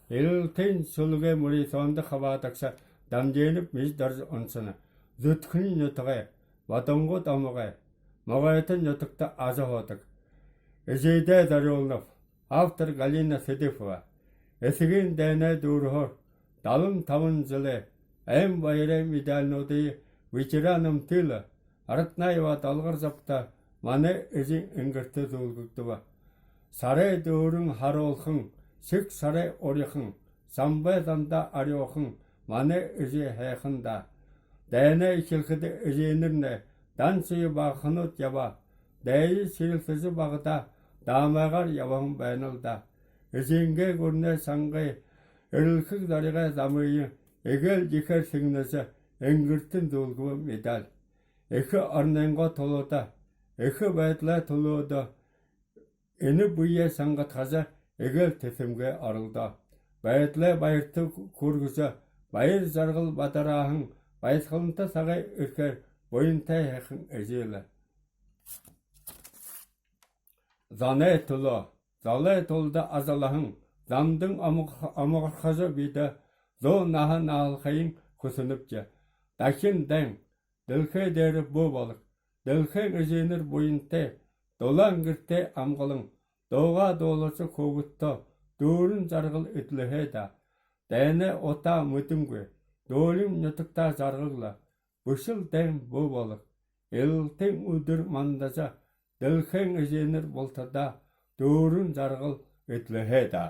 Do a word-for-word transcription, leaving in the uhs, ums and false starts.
Илалтын сүлэгэй мүрысөөндэ хабаадагша Дамдинов Мижит-Доржо уншана. Зүдхэн нютагай, Бодонгууд омогой, Могойтын нютагта ажаһуудаг. Эжыдээ зорюулнаб. Автор Галина Сыдыпова. Эсэгын дайнай дүүрэһээр далан табан жэлэй ойн баярай медальнуудые ветеранамнай Аратнаева Долгор Забта манай эжын энгэртэ зүүлгэгдэбэ. Сарай дүүрэн һаруулхан, шэг сарай урьхан, самбай зандаа арюухан манай эжы һайхан даа. Дайнай эхилхэдэ эжынэрнай дан шье багаханууд ябаа. Дайе шэрэлсэжэ багадаа, даамайгаар ябаһан байнал даа. Эжынгээ гүрэнэй шангай, эрэлхэг зоригой замые эгээл ехээр сэгнэжэ, энгэртэнь зүүлгэбэ медаль. Эхэ оронойнгоо түлөө даа, эхэ байдалай түлөө даа, энэ бэеэ шангадхажа, эгээл тэсэмгэ оролдоо. Байдалай баярта хүргэжэ, баяр жаргал бадарааһан, баясхаланта сагай эрхээр буянтай һайхан эжы лэ. Зоной түлөө, золой тулада ажаллаһан, замдан омог-, омогорхожо бидэ зуун наһа наһалхыень хүсэнэбди. Дахин дайн дэлхэй дээрэ бү болог. Дэлхэйн эжынэр буянтай, дулаан гэртэй амгалан, дуугаа дуулажа хүүгэдтээ дүүрэн жаргал эдлэһэй даа. Дайнай утаа мэдэнгүй, дуулим нютагтаа жаргаг лэ. Бэшэл дайн бү болог. Илалтын үдэр мандажа, дэлхэйн эжынэр бултадаа дүүрэн жаргал эдлэһэй даа.